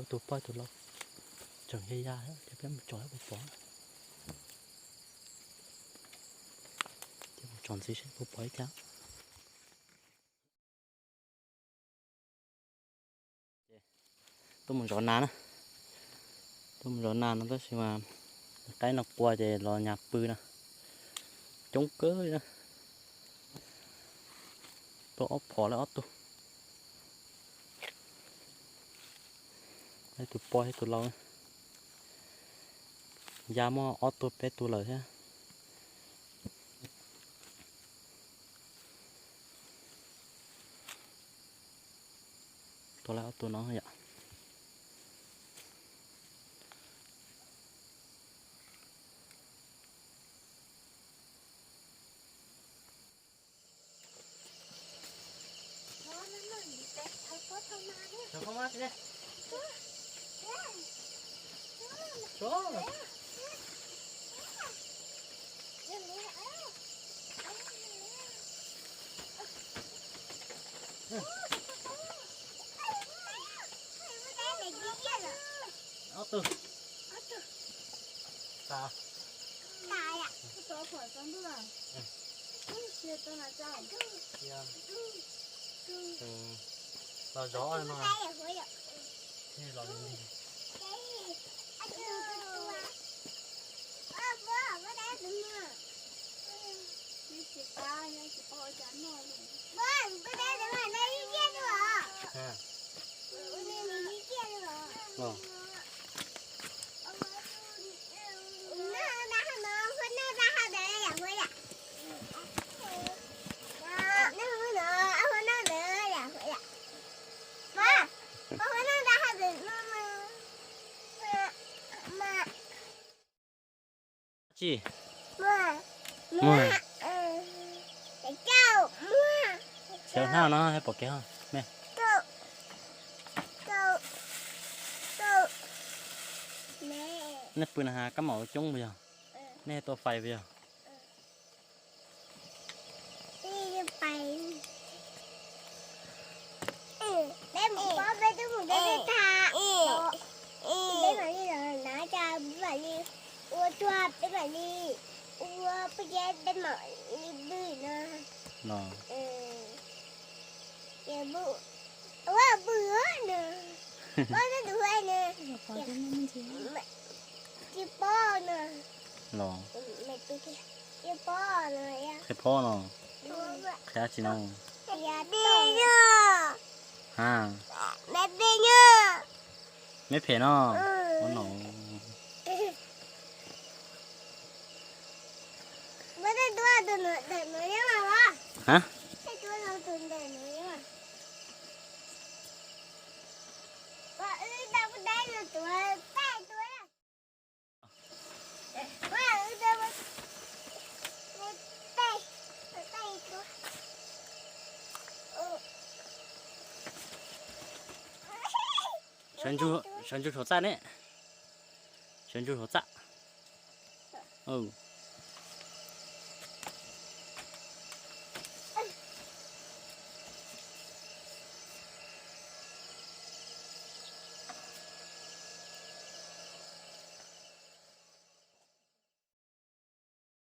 Tus poj tus lau tseem ya ya thiab, ces peb mus tsom puas pom. Ces mus tsom ntxiv seb puas pom ib cag. Tuaj mus zov nas na, tuaj mus zov nas no tab sis mas qaib no qua ces los nyas pw na, coob kawg li na. Tuaj ob phom lawm ob tug, ib tug poj ib tug lau, ya muaj ob tug peb tug lawm thiab. Tua lawm ob tug no yom. Ob tug. Los zov no. Tsi? Muag. Xyov hnab no pom kev ho me. Nej pw na has kab maum coob puas yog? Nej tua fais puas yog? Peb mus pab peb twb mus peb tha. Peb mam li los hnav cas peb mam li ua tuag, peb mam li ua peb ces peb mam li pw no. Los. Ua pw no. Pab peb tus hu no. Tsis pom no. Los. Tsis pom no. Qhia tsis no. Ha. Meb phem no. Ua no. Ha. Sawv ntsug saum txaj ne. Sawv ntsug saum txaj.